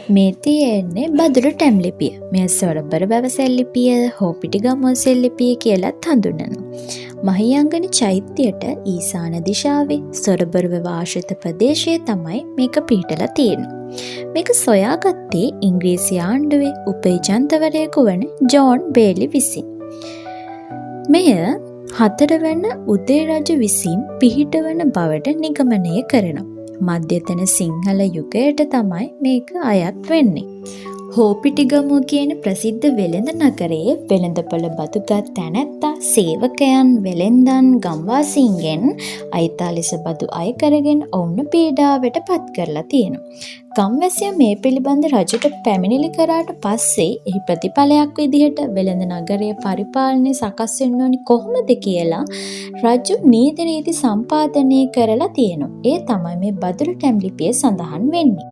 මේ තියෙන්නේ බදුලු ටැම් ලිපිය. මෙය සොරබර වැව සෙල්ලිපිය, හෝපිටිගමුව සෙල්ලිපිය කියලත් හඳුන්වනවා. මහියංගන චෛත්‍යයට ඊසාන දිශාවේ සොරබර වැව ආශ්‍රිත ප්‍රදේශයේ තමයි මේක පිහිටලා තියෙන්නේ. මේක සොයාගත්තේ ඉංග්‍රීසි ආණ්ඩුවේ උපේජන්තවරයෙකු වන ජෝන් බේලි විසින්. මෙය හතරවන උදේ රජු විසින් පිහිටවන බවට නිගමනය කරනවා. මධ්‍යතන සිංහල යුගයට තමයි මේක අයත් වෙන්නේ. හෝපිටිගමුව කියන ප්‍රසිද්ධ වෙළඳ නගරයේ වෙළඳපොළ බදුගත් තැනැත්තා, සේවකයන්, වෙළෙන්දන්, ගම්වාසීන්ගෙන් අයිතා ලෙස බදු අය කරගෙන ඔවුන්ව පීඩාවට පත් කරලා තියෙනවා. ගම්වැසියෝ මේ පිළිබඳ රජුට පැමිණිලි කරාට පස්සේ එහි ප්‍රතිඵලයක් විදිහට වෙළඳ නගරය පරිපාලනය සකස් වෙන්න ඕනි කොහොමද කියලා රජු නීති රීති සම්පාදනය කරලා තියෙනවා. ඒ තමයි මේ බදුලු ටැම් ලිපියේ සඳහන් වෙන්නේ.